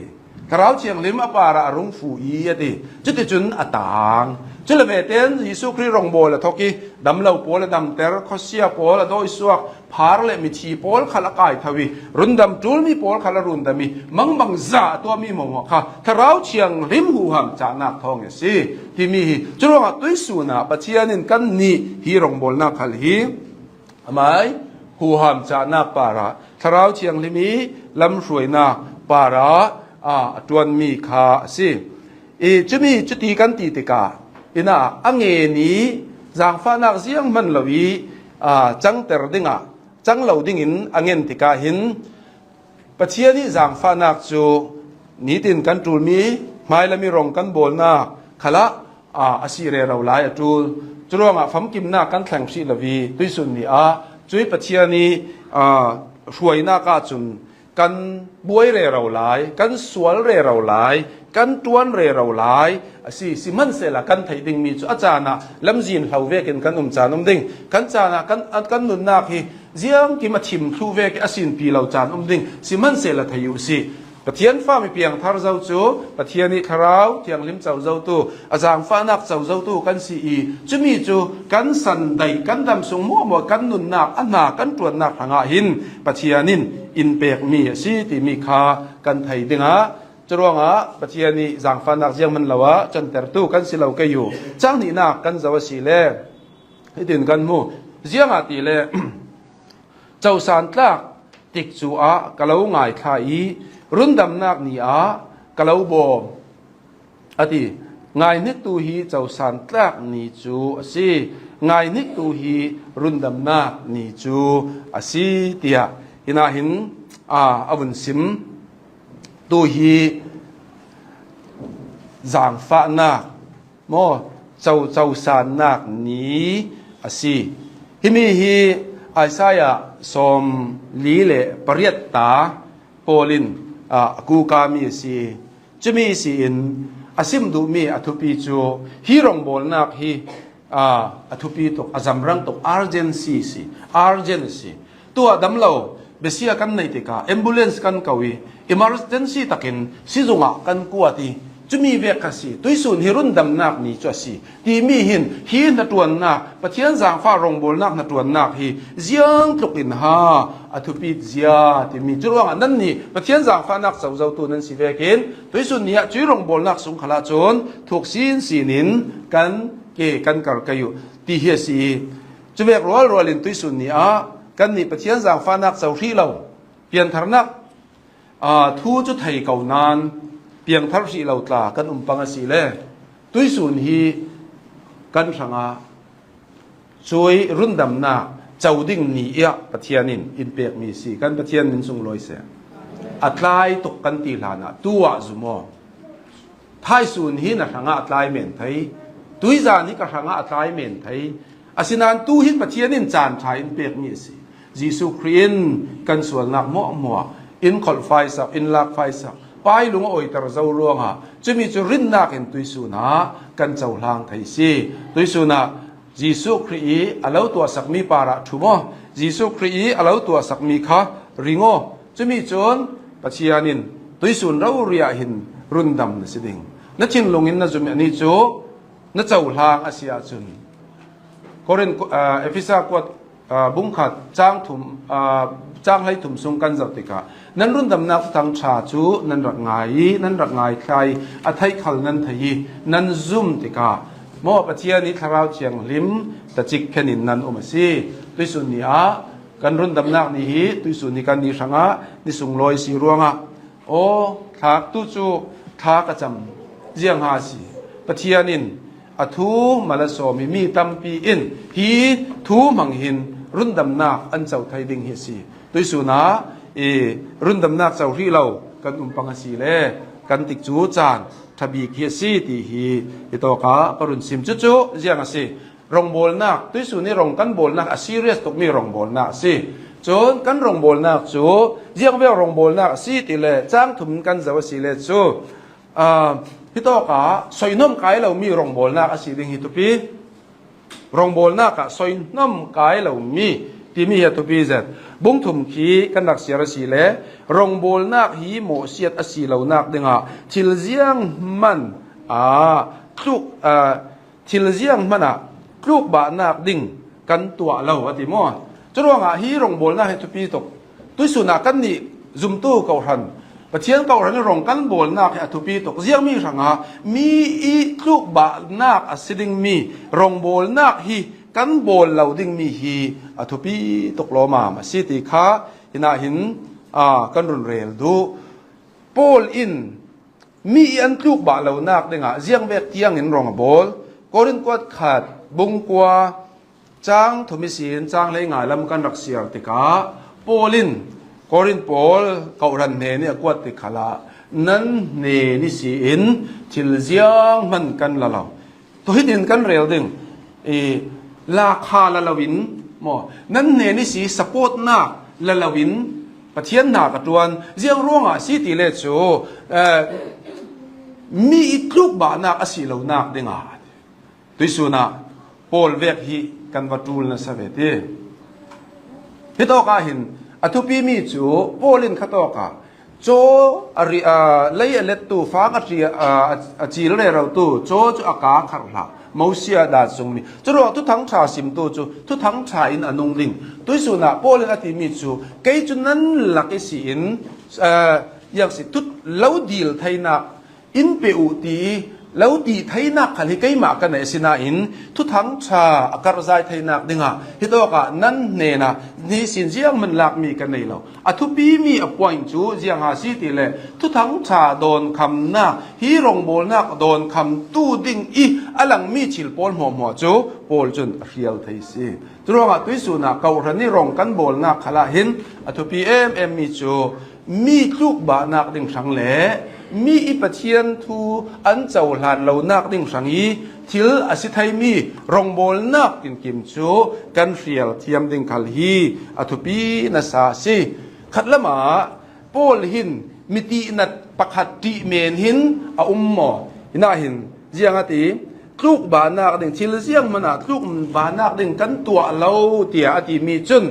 Thlarau Thianghlim a parah a rung fu i a ti. Cuticun a tang. Cule veten Jesuh Khrih rongbawl a thawk i damlo pawl a damter, khuasia pawl a dawisuak, phar le mithi pawl khal a kaitho i rundam ṭulmi pawl khal a rundam i mangbangza a tuahmi mawngmawh kha Thlarau Thianghlim huham cahnak thawng a si timi hi. Curuangah tuisun ah Pathian in kannih hi rongbawlnak khal hi amai huham cahnak parah Thlarau Thianghlim i lamhruainak parah a ṭuanmi kha a si. I cumi cuti kan ti tikah ina a ngen i zangfahnak zianghman lo i cangter dingah cang lo dingin a ngen tikah hin Pathian i zangfahnak cu nitin kan ṭulmi hmailam i rong kan bawlnak khalah a si rero lai a ṭul. Curuangah famkimnak kan thleng hrih lo i tuisun ni ah cui Pathian i hruainak ahcun kan buai rero lai, kan sual rero lai, kan ṭuan rero lai a si. Sihmanhsehla kan theih dingmi cu a caan ah lamzin hlo vekin kan um caan um ding. Kan caan ah kan, kan nunnak hi ziangkim a thim thluh vekin a sinpi lo caan um ding. Sihmanhsehla thei uh si. Pathian fami piangthar zo cu Pathian i Thlarau Thianghlim co zotu, a zangfahnak co zotu kan si i cumi cu kan san daih, kan dam sung hmuahhmuah, kan nunnak a hna kan ṭuannak hrangah hin Pathian in in pekmi a si timi kha kan thei dingah curuangah Pathian i zangfahnak zianghman lo ah cantertu kan si lo kei u. Cang hnihnak kan zoh a si le hitin kan hmu. Ziangahtile cosan tlak tikcu ah ka lo ngaithla i rundamnak ni ah ka lo bawm a ti. Ngaihniktu hi cosan tlak ni cu a si. Ngaihniktu hi rundamnak ni cu a si, tiah hinahin a, a vun sim. Tu hi zangfahnak maw, co, cosannak ni a si. Himi hi Isaiah sawmli le pariat ta Paul in, ah, a kukami a si. Cumi si in a sim duhmi a thupi cu hi rongbawlnak hi, ah, a thupi tuk, a zamrang tuk, urgency si, urgent si. Tuah damlo, besia kan neih tikah ambulance kan ko i emergency takin sizungah kan kuat i cumi vek kha si. Tuisun hi rundamnak ni cu a si timi hin hi hnaṭuannak, Pathian zangfah rongbawlnak hnaṭuannak hi ziangtluk in ha a thupi zia timi. Curuangah nannih Pathian zangfahnak co zotu nan si vekin tuisun ni ah cui rongbawlnak sung khalah cun thuk sinsin in kan ke kan kar kei uh ti hi a si. Cuvek rualrual in tuisun ni ah kannih Pathian zangfahnak co hrih lo, piantharnak, aa, thu cu thei ko nain piangthar hrih lo tla kan um pang a si le tuisun hi kan hrangah cui rundamnak co ding ni ah Pathian in in pekmi si. Kan Pathian min sunglawi seh. A tlai tuk kan ti hlanah tu ah zum aw. Thaisun hi na hrangah a tlai men thei, tuizan hi ka hrangah a tlai men thei. Asinain tu hin Pathian in caan ṭha in pekmi a si. Jesuh Khrih in kan sualnak hmuahhmuah in kholhfaisak, in lakfaisak, Pai lung a awiter zo ruangah cumi cu rinnak in tuisun ah kan cohlang thei si. Tuisun ah Jesuh Khrih i a lo tuahsakmi parah ṭhum aw. Jesuh Khrih i a lo tuahsakmi kha ring aw. Cumi cun Pathian in tuisun rori ah hin rundam na si ding. Na thinlung in na zumh ni cu na cohlang a si ahcun Korin, aa, Efesa kuat, aa, bungkhat cang thum, aa, cang hleithum sung kan zoh tikah nan rundamnak thangṭha cu nan rak ngai i nan rak ngaithlai i a theih khal nan thei i nan zum tikah maw Pathian i Thlarau Thianghlim tacik phen in nan um a si. Tuisun ni ah kan rundamnak ni hi tuisun ni kan ni hrangah ni sunglawi si ruangah aw, thlaktu cu thlak a cam ziang ha si. Pathian in a thu mal a sawm i mi tampi in hi thu hmang hin rundamnak an co thei ding hi a si. Tuisun ah i rundamnak co hrih lo kan um pang a si le kan tikcu caan ṭha bik hi a si ti hi hitawkah ka run sim. Cucu ziang a si? Rongbawlnak, tuihsun hi rong kan bawlnak a serious tukmi rongbawlnak a si. Cun kan rongbawlnak cu ziang vek rongbawlnak a si ti le cang thum kan zoh a si le cu, aa, hitawkah soihnawm kai lomi rongbawlnak a si ding hi thupi. Rongbawlnak ah soihnawm kai lomi timi hi a thupi zet. Bung thum khi kan rak siar a si le, rongbawlnak hi mawhsiat a si lonak dingah thil zianghman ah tluk, aa, thil zianghman ah tlukbahnak ding kan tuah lo a ti maw? Curuangah hi rongbawlnak hi thupi tuk. Tuihsun ah kannih zumtu kawhhran, Pathian kawhhran i rong kan bawlnak hi a thupi tuk. Ziangmi hrangah mi i tlukbahnak a si dingmi rongbawlnak hi kan bawl lo dingmi hi a thupi tuk lawmam a si ti kha hinah hin, aa, kan run rel duh. Paul in mi i an tlukbah lonak dingah ziangvek tiangin rong a bawl. Korin kuat khat bung kua cang thum ihsin cang hleinga lam kan rak siar tikah Paul in Korin pawl kawhhran hnen i a kuat tik khalah nan hnen ihsin thil zianghman kan la lo. Tuhitin kan rel ding, i, lakha la loin maw, nan hnen ihsi supportnak la loin Pathian hna ka ṭuan. Ziang ruangah si ti le cu, eh, mi i tlukbahnak a si lonak dingah tuihsun ah Paul vek hi kan va ṭul nasa ve ti. Hitawk ah hin a thupimi cu Paul in khatawk ah caw a ri-, aa, lei a lettu, fang a ṭi-, aa, a, a cil rerotu caw cu a kaa kharh hlah. Mosiah dan sungmi. Curuang Thuthang ṭha simtu cu Thuthang ṭha in a nung ding. Tuihsun ah Paul in a timi cu, kei cu nan lak i si in, aa, ziang si, thut lo dil theinak in pe uh ti i lo ti theinak khal hi keimah ka neih, asinain Thuthang ṭha a karhzai theinak dingah hitawkah nan hnenah nisin zianghman lakmi ka nei lo. A thupimi a point cu ziang a si ti le Thuthang ṭha dawnkhamnak, hi rongbawlnak dawnkhamtu ding i a langmi thil pawl hmuahhmuah cu Paul cun a hrial thei si. Curuangah tuihsun ah kawhhran i rong kan bawlnak khalah hin a thupi emem mi cu mi tlukbahnak ding hrang le mi i Pathian thu an cohlan lonak ding hrang i thil a si theimi rongbawlnak tinkim cu kan hrial thiam ding khal hi a thupi nasa a si. Khatlam ah Paul hin mitihnat pakhat ṭih men hin a um maw? Hinah hin ziang a ti, tlukbahnak ding, thil zianghman ah tlukbahnak ding kan tuah lo, tiah a timi cun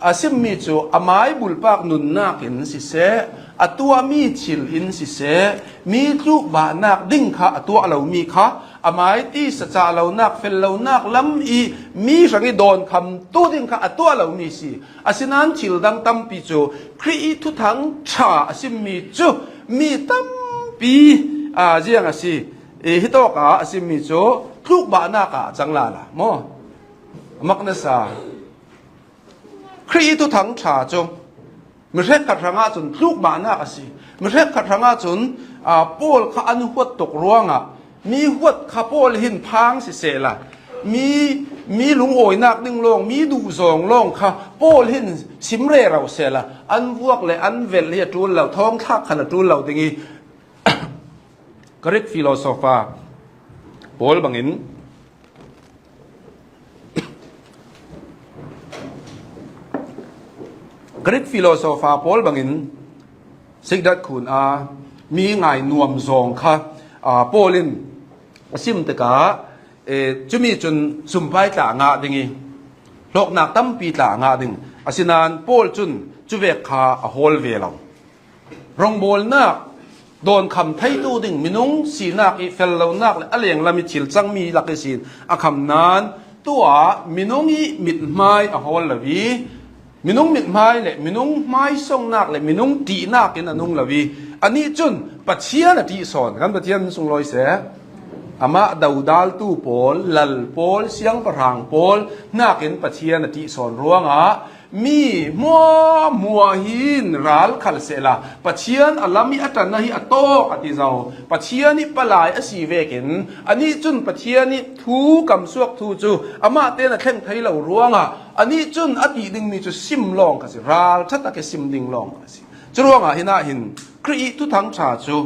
a simmi cu a mai bulpak nunnak in siseh, a tuahmi thil in siseh, mi tlukbahnak ding kha a tuah lomi kha a mai tisa cah lonak, fel lonak lam i mi hrang i dawnkhamtu ding kha a tuah lomi si. Asinain thil dang tampi cu Khrih i Thuthang ṭha a simmi cu mi tampi, aa, ziang a si. I, hitawk ah a simmi cu tlukbahnak ah a cang lala maw? A mak nasa. Khrih i Thuthang ṭha cu mi hrekkhat hrangah cun tlukbahnak a si. Mi hrekkhat hrangah cun, aa, Paul kha an huat tuk ruangah mi huat kha Paul hin phang sisehla, mi, mi lungawinak ding lawng, mi duhzawng lawng kha Paul hin sim rero sehla, an vuak le an velh hi a ṭul lo, thawngthlak khan a ṭul lo ding i, Greek philosopher pawl bangin, Greek philosopher pawl bangin Sikdat khun a mi ngai nuam zawng kha, aa, Paul in a sim tikah, eh, cumi cun sumpai tla a ngah ding i, hlawknak tampi tla a ngah ding. Asinain Paul cun cuvek kha a hawl ve lo. Rongbawlnak dawnkham theitu ding minung sinak i fel lonak le a lenglam i thil cangmi lak ihsin a kham nain tuah minung i mithmai a hawl lo i, minung mithmai le minung hmaisongnak le minung ṭihnak in a nung lo i, anih cun Pathian a ṭih sawn. Kan Pathian sunglawi seh. Amah dodaltu pawl, lal pawl, siangpahrang pawl hnakin Pathian a ṭih sawn ruangah mi hmuahhmuah hin ral khal sehla, Pathian a lam i a ṭan ahi a tawk a ti zo. Pathian i palai a si vekin anih cun Pathian i thu kamsuak thu cu amah tein a thleng thei lo ruangah anih cun a ti dingmi cu sim lawng kha si, ral ṭha tak i sim ding lawng kha si. Curuangah hinah hin Khrih i Thuthang ṭha cu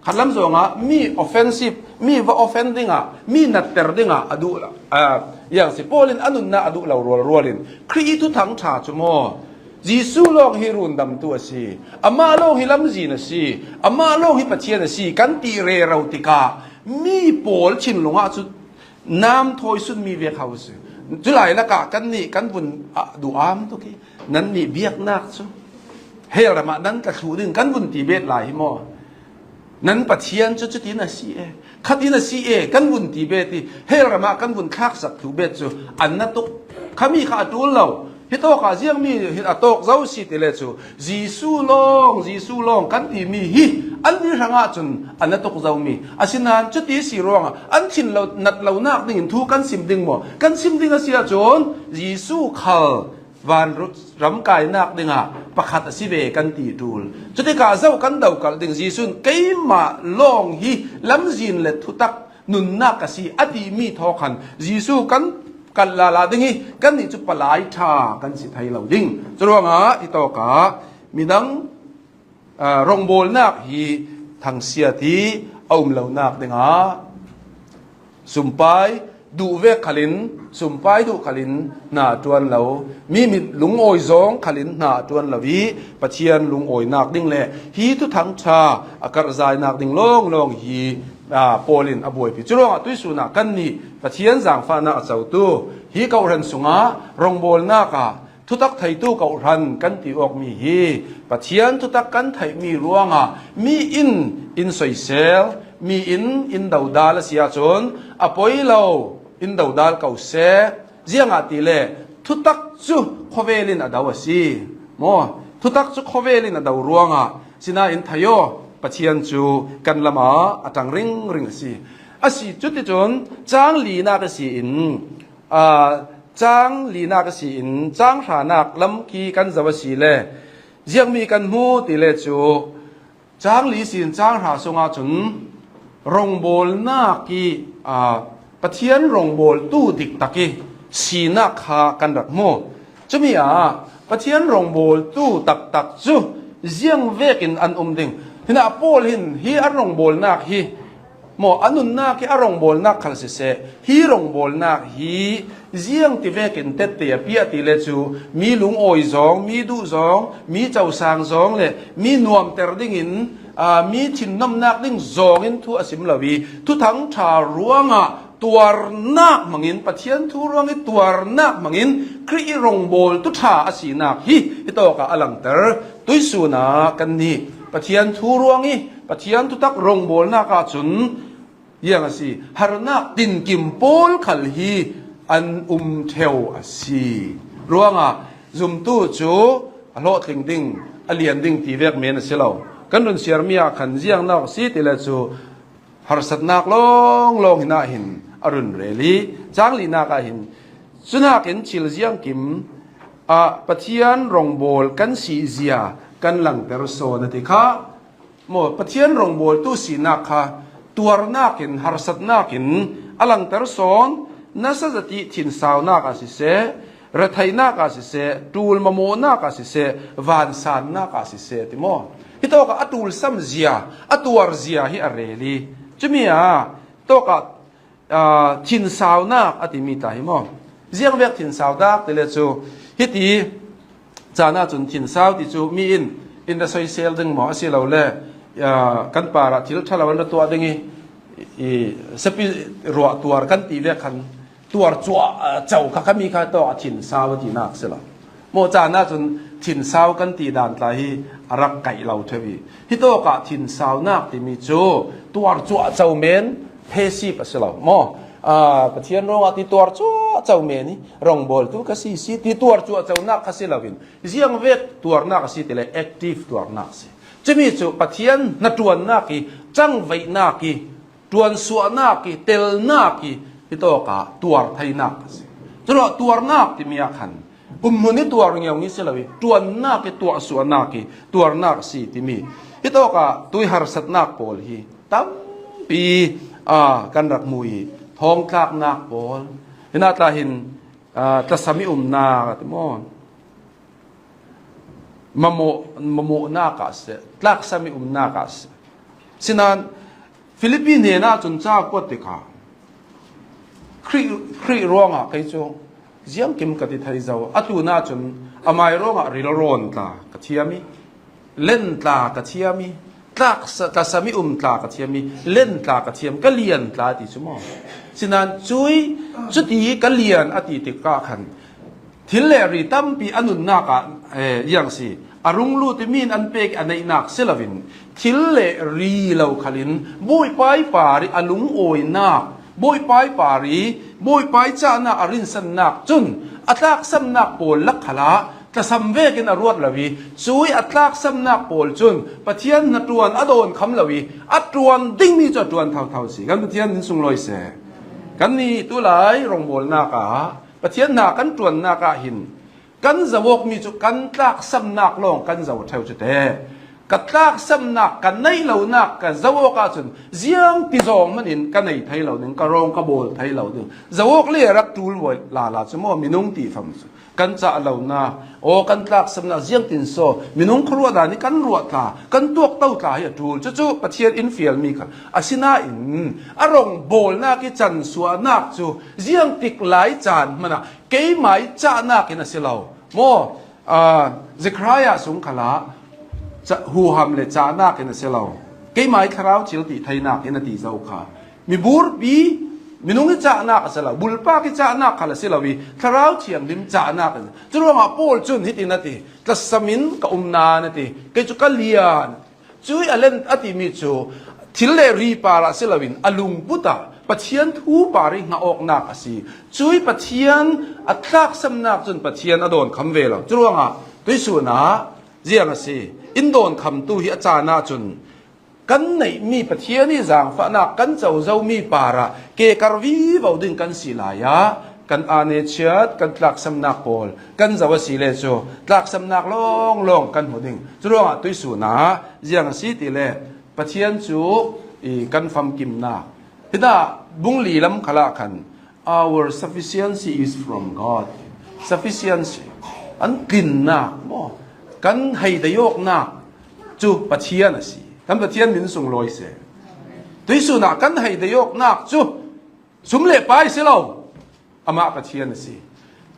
Khat lam zongah mi offensive, mi va offend dingah, mi natter dingah a duh lo. Ah, yang si Paul in a nunna a duh lo rualrual in Khrih thuthang ṭha chu maw, Jesu lawng hi rundamtu a si, amah lawng hi lamzin a si, amah lawng hi Pathian a si kan ti rero tikah mi pawl thinlungah chu nam thawi sun mi vek hau si. Culai lakah kannih kan vun a duh am tuk hi. Nannih biaknak cu hell ramah nan ka thluh ding kan vun ti bet lai hi maw? Nan Pathian cu cutin a si e, khatin a si e, kan vun ti bet hi. Hell ramah kan vun thlaksak thluh bet cu an na tuk. Khami kha a ṭul lo. Hitawkah ziangmi hi a tawk zo si ti le cu Jesu lawng, Jesu lawng kan timi hi annih hrangah cun an na tuk zomi. Asinain cuti si ruangah an thin lo, nat lonak dingin thu kan sim ding maw? Kan sim ding a si ahcun Jesu khal van ru-, ram kainak dingah pakhat a si ve kan ti ṭul. Cutikah zoh kan dokalh ding, Jesu in keimah lawng hi lamzin le thutak nunnak ka si a timi thawk khan Jesu kan kalh lala ding hi kannih cu palai ṭha kan si thei lo ding. Curuangah hitawkah midang, aa, rawngbawlnak hi thangsiat hi a um lonak dingah sumpai duh vek khalin, sumpai duh khalin hna a ṭuan lo, mi mit lungawi zawng khalin hna a ṭuan lo i Pathian lungawinak ding le hi thuthang ṭha a karhzainak ding lawnglawng hi, aa, Paul in a buaipi. Curuangah tuihsun ah kannih Pathian zaangfahnak a cotu hi kawhhran sungah rawngbawlnak ah thutak theitu kawhhran kan ti awkmi hi Pathian thutak kan theihmi ruangah mi in in soisel, mi in in dodal a si ahcun a poi lo in dodal ko seh. Ziangahtile thutak cu khawvel in a do a si. Maw? Thutak cu khawvel in a do ruangah sinain thei aw, Pathian cu kan lamah a ṭang ringring a si. A si cuticun cang linak a si in, aa, cang linak a si in cang hranak lam khi kan zoh a si le ziangmi kan hmu ti le cu cang li si in cang hra sungah cun rawngbawlnak i, aa, Pathian rawngbawltu diktak i sinak kha kan rak hmu. Cumi ah Pathian rawngbawltu taktak cu ziang vekin an um ding. Hinah Paul hin hi a rawngbawlnak hi maw, a nunnak hi a rawngbawlnak khal siseh, hi rawngbawlnak hi ziang ti vekin tette a piah ti le cu mi lungawi zawng, mi duh zawng, mi cosang zawng le mi nuamter dingin, aa, mi thinnomnak ding zawngin thu a sim lo i thuthang ṭha ruangah tuarnak hmangin, Pathian thu ruang i tuarnak hmangin Khrih i rawngbawltu ṭha a sinak hi hitawkah a langter. Tuihsun ah kannih Pathian thu ruang i Pathian thutak rawngbawlnak ahcun ziang a si, harnak tinkim pawl khal hi an um ṭheu a si. Ruangah zumtu cu a hlawhtling ding, a lian ding ti vek men a si lo. Kan run siarmi ah khan ziang nak a si ti le cu harsatnak lawnglawng hinah hin a run rel i cang linak ah hin cuhnakin thil ziangkim ah Pathian rawngbawl kan si zia kan langter sawn a ti kha. Maw, Pathian rawngbawltu sinak kha tuarnak in, harsatnak in a langter sawn, nasa zat i thinsaunak ah siseh, retheihnak ah siseh, ṭul mamawhnak ah siseh, vansannak ah siseh ti maw? Hitawkah a ṭulsam zia, a tuar zia hi a rel i, cumi ah tawkah aa, thinsaunak a timi ta hi maw? Ziang vek thinsaunak ti le cu hiti caan ahcun thinsau ti cu mi in in ra soisel ding maw a si lo le, aa, kan parah thil ṭha lo an ra tuah ding i, i sapi ruah tuar kan ti vek khan tuar cuah, aa, co kha khami kha tawk a thinsau a tinak si lo. Maw caan ahcun thinsau kan ti dan tla hi a rak kaih lo ṭheu i, hitawkah thinsaunak timi cu tuar cuah co men, passive a si lo. Maw, aa, Pathian ruangah ti tuar cuah co men i rawngbawltu ka si si ti tuar cuah conak kha si loin ziang vek tuarnak a si ti le active tuarnak a si. Cumi cu Pathian hnaṭuannak i ṭangveihnak i ṭuansuahnak i telnak i hitawkah tuar theinak a si. Curuah tuarnak timi ah khan umhmun i tuar ngeungi si lo i ṭuannak i tuahsuahnak i tuarnak a si timi hitawkah tui harsatnak pawl hi tampi, aa, kan rak hmu i thawngtlaknak pawl hinah tla hin, aa, tlasam i umnak a ti maw? Mamawh, mamawhnak ah seh, tlaksam i umnak ah seh, Sinan Philippi hnenah cun ca kuat tikah Khrih, Khrih ruangah kei cu ziangkim ka ti thei zo. A tlunah cun amai ruangah rilrawn tla ka thiam i, len tla ka thiam i, tlaksa, tlasam i um tla ka thiam i, len tla ka thiam, ka lian tla ti cu maw? Sinan cui, cuti ka lian a ti tikah khan thil le ri tampi a nunnak ah, eh, ziang si, a rung lut i mi in an pek i a neihnak si loin, thil le ri lo khalin Bawipa i par i a lungawinak, Bawipa i par i Bawipa i cahnak a rinsannak cun a tlaksamnak pawl lak khalah tlasam vekin a ruat lo i, cui a tlaksamnak pawl cun Pathian hnaṭuan a dawnkham lo i, a ṭuan dingmi cu a ṭuan thotho si. Kan Pathian min sunglawi seh. Kannih tulai rawngbawlnak ah Pathian hna kan ṭuannak ah hin kan zoh awkmi cu kan tlaksamnak lawng kan zoh ṭheu cu te. Ka tlaksamnak, ka neih lonak ka zoh awk ahcun ziang ti zong hmanh in ka nei thei lo ding, ka rawng ka bawl thei lo ding. Zoh awk le rak ṭul lala cu maw, minung ti fam cu. Kan cah lonak, aw, kan tlaksamnak ziangtin saw, minung khuaruahdan i kan ruah tla, kan tuakto tla hi a ṭul. Cucu Pathian in fialmi kha. Asinain a rawngbawlnak i cansuahnak cu ziangtik lai caan hmanh ah keimah i cahnak in a si lo. Maw, aa, Zechariah sung khalah ca-, huham le cahnak in a si lo. Keimah i thlarau thil ti theinak in a ti zo kha. Miburpi, minung i cahnak a si lo, bulpak i cahnak khal a si lo i, Thlarau Thianghlim cahnak a si. Curuangah Paul cun hitin a ti, tlasam in ka um nain a ti, kei cu ka lian. Cui a len a timi cu thil le ri par ah si loin a lungput ah Pathian thu par i hnga awknak a si. Cui Pathian a tlaksamnak cun Pathian a dawnkham ve lo. Curuangah tuisun ah ziang a si. In dawnkhamtu hi a caan ahcun kan neihmi Pathian i zaangfahnak kan co zomi parah ke kar vivo ding kan si lai ah, kan aa nehchiat, kan tlaksamnak pawl kan zoh a si le cu tlaksamnak lawnglawng kan hmu ding. Curuangah tuisun ah ziang a si ti le Pathian cu i kan famkimnak. Hita bung li lam khalah khan Our sufficiency is from God. Sufficiency. An tlinnak maw? Kan hei dayawknak cu Pathian a si. Kan Pathian min sunglawi seh. Tuisun ah kan hei dayawknak cu sum le pai si lo. Amah Pathian a si.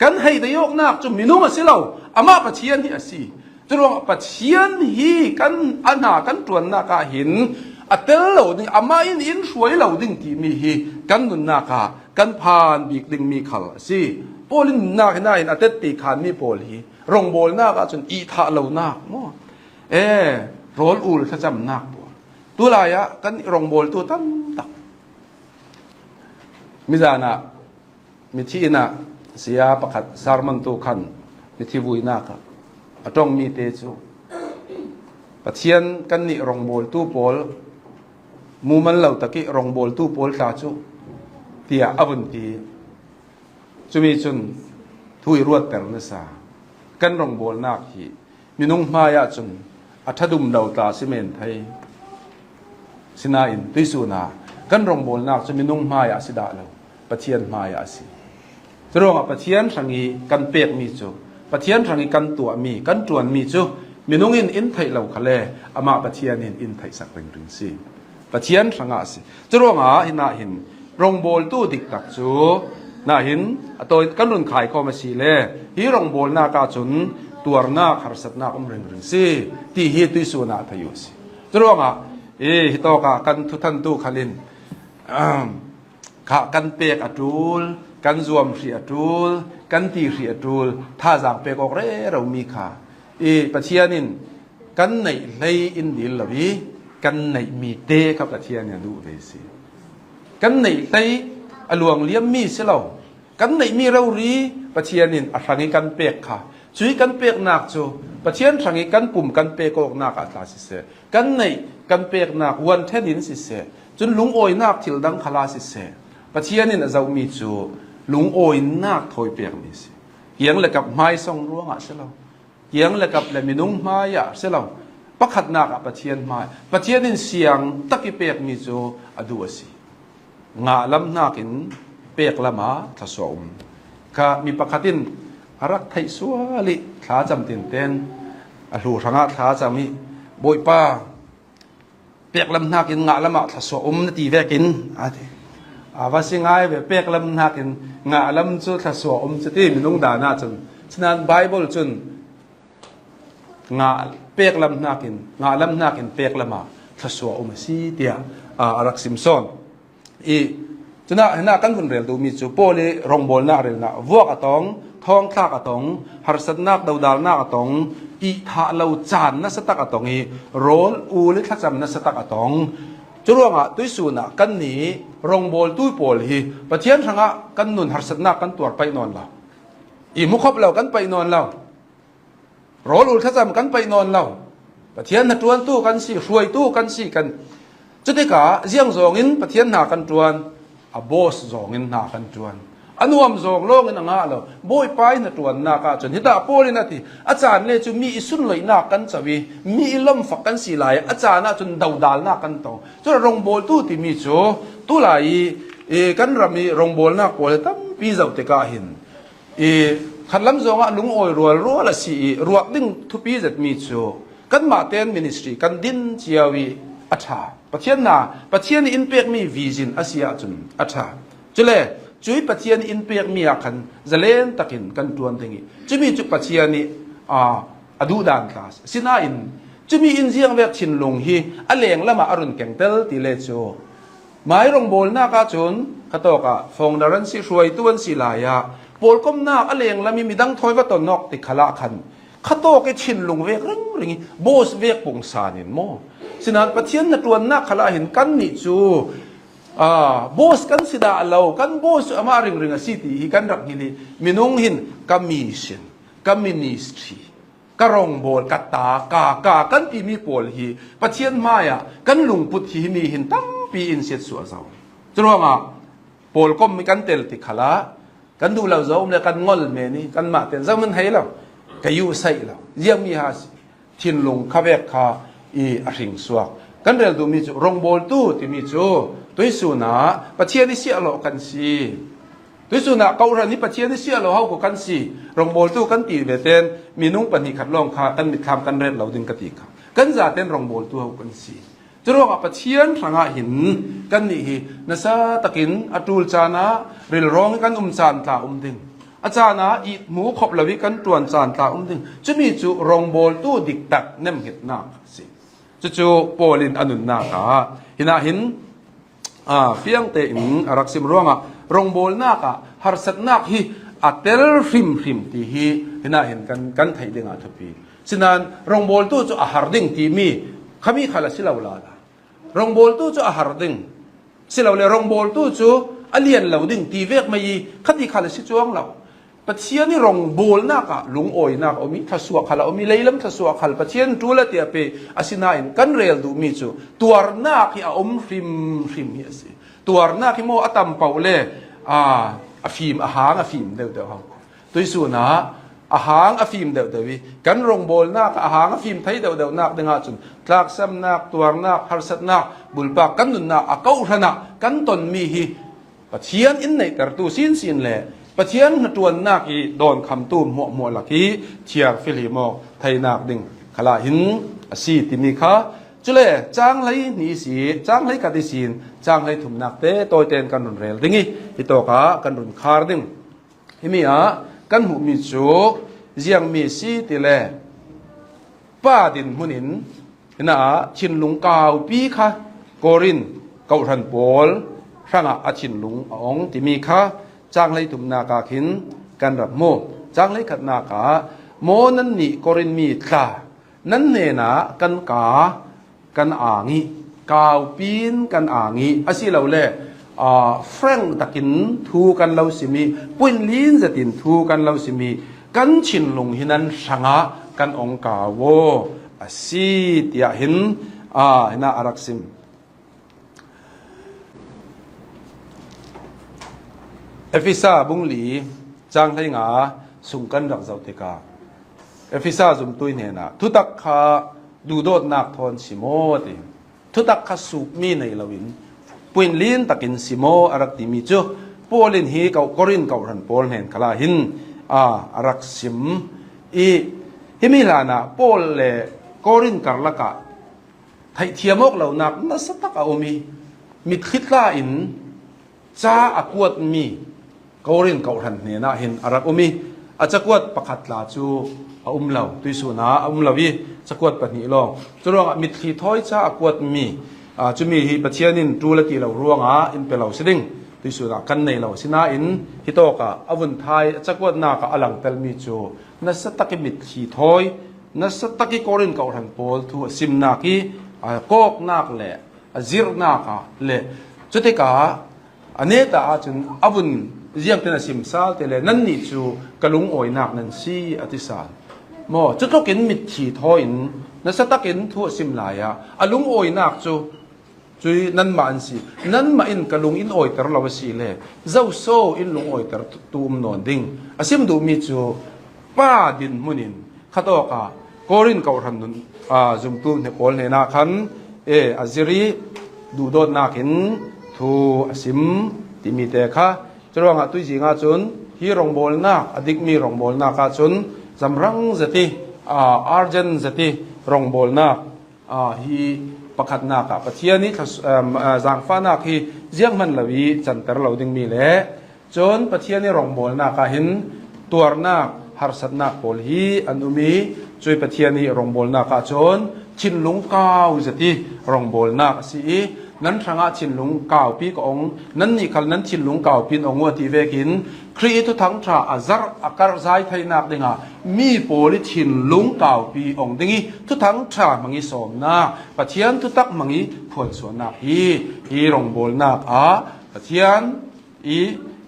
Kan hei dayawknak cu minung a si lo. Amah Pathian hi a si. Curuangah Pathian hi kan, a hna kan ṭuannak ah hin a tel lo ding, amah in in hruai lo ding timi hi kan nunnak ah kan phan bik dingmi khal a si. Paul in nunnak hinah hin a tetti khanmi pawl hi rawngbawlnak ahcun ihthah lonak maw? E, rawl ul thlacamnak pawl. Tulai ah kan rawngbawltu tam tak mizan ah mithi inn ah saya pakhat sermon tu khan mithi vuinak ah a ṭongmi te cu Pathian kannih rawngbawltu pawl, mumal lo tak i rawngbawltu pawl tla cu tiah a vun ti. Cumi cun thu i ruatter nasa. Kan rawngbawlnak hi minung hmai ah cun a ṭha dum lo tla si men thei. Sinain tuisun ah kan rawngbawlnak cu minung hmai ah a si dah lo, Pathian hmai ah a si. Curuangah Pathian hrang i kan pekmi cu, Pathian hrang i kan tuahmi, kan ṭuanmi cu minung in in theih lo khal le amah Pathian in in theihsak ringring si. Pathian hrangah a si. Curuangah hinah hin rawngbawltu diktak cu nahin a tawi kan run khaikhawm a si le hi rawngbawlnak ahcun tuarnak, harsatnak um ringring si ti hi tuisun ah thei uh a si. Curuangah i hitawkah kan thuthantu khalin, um, kha kan pek a ṭul, kan zuam hrih a ṭul, kan ti hrih a ṭul, thazaang pek awk rero mi kha i Pathian in kan neih hlei in dil lo i kan neihmi te kha Pathian in a duh ve si. Kan neih hlei a luangliammi si lo, kan neihmi rori Pathian in a hrang i kan pek kha. Cui kan peknak cu Pathian hrang i kan pum kan pek awknak ah tla siseh, kan neih kan peknak wanṭhen in siseh, cun lungawinak thil dang khalah siseh, Pathian in a zohmi cu lungawinak thawi pekmi si. Kiang le kap hmaisong ruangah si lo, kiang le kap le minung hmai ah si lo, pakhatnak ah Pathian hmai, Pathian in siang tak i pekmi cu a duh a si. Ngah lam hnakin pek lam ah thlasuah um. Kha mi pakhat in a rak theih sual i thlacam tinten a hlu hrangah thlacam i, Bawipa, pek lam hnakin ngah lamah thlasuah um na ti vekin a ti. A va si ngai ve, pek lam hnakin ngah lam cu thlasuah um cu ti minung dan ahcun. Sinan Bible cun ngah pek lam hnakin, ngah lam hnakin pek lamah thlasuah um a si tiah, aa, a rak sim sawn. I, cunah hinah kan vun rel duhmi cu Paul i rawngbawlnak relnak vuak a tong, thawngthlak a tong, harsatnak dodalnak a tong, ihthah lo caan nasatak a tong i rawl ul i thlacam nasatak a tong. Curuangah tuisun ah kannih rawngbawltu pawl hi Pathian hrangah kan nun harsatnak kan tuar paih nawn lo. I mukhop lo kan paih nawn lo. Rawl ul thlacam kan paih nawn lo. Pathian hnaṭuantu kan si, hruaitu kan si kan. Cutikah ziang zawngin Pathian hna kan ṭuan, a boss zawngin hna kan ṭuan. A nuam zawng lawngin a ngah lo. Bawipa i hnaṭuannak ahcun, hitah Paul in a ti, a caan le cu mi i sunloihnak kan co i, mi i lawmhfak kan si lai, a caan ahcun dodalnak kan tong. Cun rawngbawltu timi cu tulai i, i kan ram i rawngbawlnak pawl hi tampi zoh tikah hin, i khatlam zongah lungawi rualrual a si i ruat ding thupi zetmi cu kanmah ten ministry kan din cio i a ṭha. Pathian hna, Pathian in pekmi vision a si ahcun a ṭha. Cule cui Pathian in pekmi ah khan zalen takin kan ṭuan ding i cumi cu Pathian i, aa, a duhdan tla a si. Sinain cumi in ziangvek thinlung hi a lenglam ah a run kengtel ti le cu, mai rawngbawlnak ahcun khatawk ah founder an si, hruaitu an si lai ah pawlkomnak a lenglam i midang thawi va ton awk ti khalah khan khatawk i thinlung vek ringring i boss vek pungsan in maw? Sinan Pathian hnaṭuannak khalah hin kannih cu, aa, boss kan si dah lo, kan boss cu amah ringring a si ti hi kan rak hngilh i minung hin ka mission, ka ministry, ka rawngbawl, ka ta, ka, ka kan timi pawl hi Pathian hmaiah kan lungput hi himi hin tampi in siatsuah zo. Curuangah pawlkom i kan tel ti khalah kan duh lo zo um le kan ngol men i kanmah ten zo man hei lo, ka yu saih lo, ziangmi ha si, thinlung kha vek kha i a hring suak. Kan rel duhmi cu rawngbawltu timi cu tuisun ah Pathian i siahlawh kan si. Tuisun ah kawhhran hi Pathian i siahlawh ho ko kan si. Rawngbawltu kan ti ve ten minung pahnih khat lawng kha kan mitthlam kan ret lo ding ka ti kha. Kan zaten rawngbawltu ho kan si. Curuangah Pathian hrangah hin kannih hi nasa takin a ṭul caan ah rilrawng i kan um caan tla um ding. A caan ah it hmu khop lo i kan ṭuan caan tla um ding. Cumi cu rawngbawltu diktak nemhngetnak a si. Cucu Paul in a nunnak ah hinah hin, aa, fiang tein a rak sim ruangah rawngbawlnak ah harsatnak hi a tel hrimhrim ti hi hinah hin kan, kan theih dingah thupi. Sinan rawngbawltu cu a har ding timi khami khal a si lo lala. Rawngbawltu cu a har ding. Silole rawngbawltu cu a lian lo ding ti vek mai i khati khal a si cuang lo. Pathian i rawngbawlnak ah lungawinak a um i, thlasuah khal a um i, leilam thlasuah khal Pathian ṭul a tiah pe, asinain kan rel duhmi cu tuarnak hi a um hrimhrim hi a si. Tuarnak hi maw a tam paoh le, aa, a fim, a hang a fim deuhdeuh ho. Tuisun ah a hang a fim deuhdeuh i kan rawngbawlnak ah a hang a fim thei deuhdeuhnak ding ahcun tlaksamnak, tuarnak, harsatnak, bulpak kan nunnak a kawhhran ah kan tonmi hi Pathian in neihtertu sinsin le Pathian hnaṭuannak i dawnkhamtu hmuahhmuah lak i thiar fil hi maw theinak ding khalah hin a si timi kha. Cule cang hlei hnih ihsi, cang hlei khat ihsin cang hlei thumnak te tawiten kan run rel ding i hitawk ah kan run khar ding. Himi ah kan hmuhmi cu ziangmi si tile pa dinhmun in hinah thinlung kaupi kha Korin kawhhran pawl hrangah a thinlung a ong timi kha cang hlei thumnak ah khin kan rak hmu. Cang hlei khatnak ah maw nannih Korin mi tla nan hnenah kan ka kan ang i, kaupin kan ang i, asilole, aa, frank takin thu kan lo sim i, puinlin zetin thu kan lo sim i, kan thinlung hi nan hrangah kan ong kau aw a si, tiah hin, aa, hinah a rak sim. Efesa bung li cang hlei nga sung kan rak zoh tikah Efesa zumtu hnenah thutak kha duhdawtnak thawn si maw a ti. Thutak kha sukmi nei loin puinlin takin si maw a rak timi cu Paul in hi ko Korin kawhhran pawl hnen khalah hin, aa, a rak sim i, himi hlanah Paul le Korin karlak ah theihthiam awk lonak nasa tak a um i, mitthli tla in ca a kuatmi Korin kohhran hnenah hin a rak um i, a cakuat pakhat tla cu a um lo, tuihsun ah a um lo i, cakuat pahnih lawng. Curuangah mitthli thawi ca a kuatmi, aa, cumi hi Pathian in ṭul a ti lo ruangah in pe lo si ding. Tuihsun ah kan nei lo. Asinain hitawkah a vun thai a cakuatnak ah a langtelmi cu nasa tak i mitthli thawi, nasa tak i Korin kohhran pawl thu a simnak i, a kawknak le a zirhnak ah le cutikah a neta ahcun a vun ziangtin a sim sal te le, "Nannih cu ka lungawinak nan si," a ti sal. Maw, cutlukin mitthli thawi in nasa takin thu a sim lai ah a lungawinak cu cui nanmah an si. Nanmah in ka lung in awiter lo a si le, zoso in lungawiter tu um nawn ding? A sim duhmi cu pa dinhmun in khatawkah Korin kohhran nun, aa, zumtu hne pawl hnenah khan, e, a zir i duhdawtnak in thu a sim timi te kha. Curuangah tuizing ahcun hi rawngbawlnak, a dikmi rawngbawlnak ahcun zamrang zet i, aa, urgent zet i rawngbawlnak, aa, hi pakhatnak ah Pathian i thlas-, aa, aa, zaangfahnak hi zianghman lo i canter lo dingmi le cun Pathian i rawngbawlnak ah hin tuarnak, harsatnak pawl hi an um i, cui Pathian i rawngbawlnak ahcun thinlung kau zet i rawngbawlnak a si i, nan hrangah thinlung kaupi ka ong, nannih khal nan thinlung kaupi in ong uh a ti vekin Khrih i Thuthang ṭha a zarh a karh zai theinak dingah mi pawl i thinlung kaupi ong ding i, Thuthang ṭha hmang i sawmnak, Pathian thutak hmang i phuansuahnak hi, hi rawngbawlnak ah Pathian i,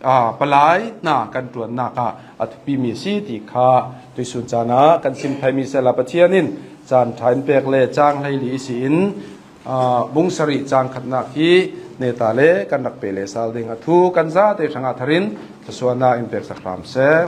aa, palai hna kan ṭuannak ah a thupimi a si ti kha tuihsun caan ah kan sim theimi sehla Pathian in caan ṭha in pek le cang hleili i si in, aa, bung sarih cang khatnak hi neta le kan rak pe le sal ding a thu kan zate hrangah thar in thluasuahnak in peksak hram seh.